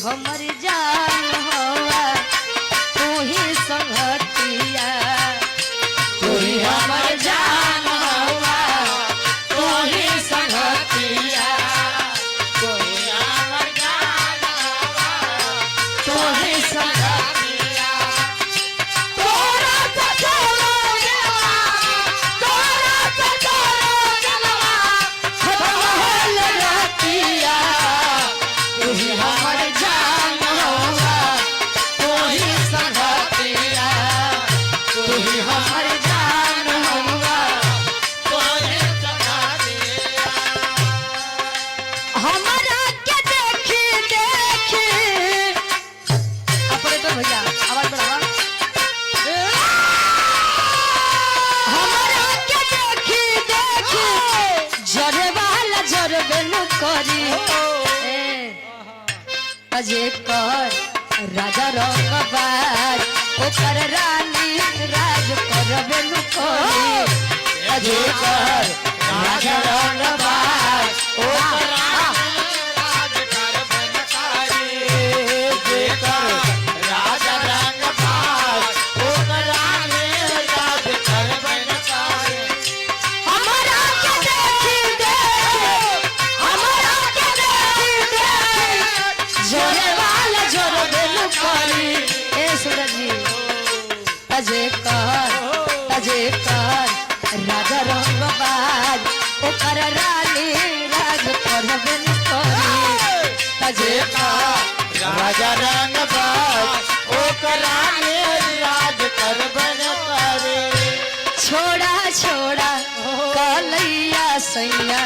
हमर जान हवा तू ही संगतिया। तू ही हमर जान हवा, तू ही संगतिया। तू ही हमर जान हवा, तू ही संगतिया। तोरा सजोरो जनवा, तोरा सजोरो जनवा, खत्म होल रतिया। तू ही हमर जान हवा, तू ही संगतिया। तू ही हमर जान हवा, तू ही संगतिया। हमारा के देखी देखी ऑपरेटर भैया आवाज बढ़ावा। हमारा के देखी देखी जरे वाला जरबे न करी। ए, अजे कर राजा रंगबाज ओकर रानी राज करबे न करी। अजे कर राजा रंगबाज ओकर राज करबन कारी, जेकर राजा रंगबाज, ओकर रानी राज करबन कारी। हमारा के देखी देखी, हमारा के देखी देखी जोरे वाला जोरबे न करी। ए सूरज जी, अजे कर अजे कर राजा रंगबाज ओकर रानी राज करबे न करी। अजे कर राजा रंगबाज, ओकर रानी राज करबन कारी। छोड़ा छोड़ा कलैया सैया।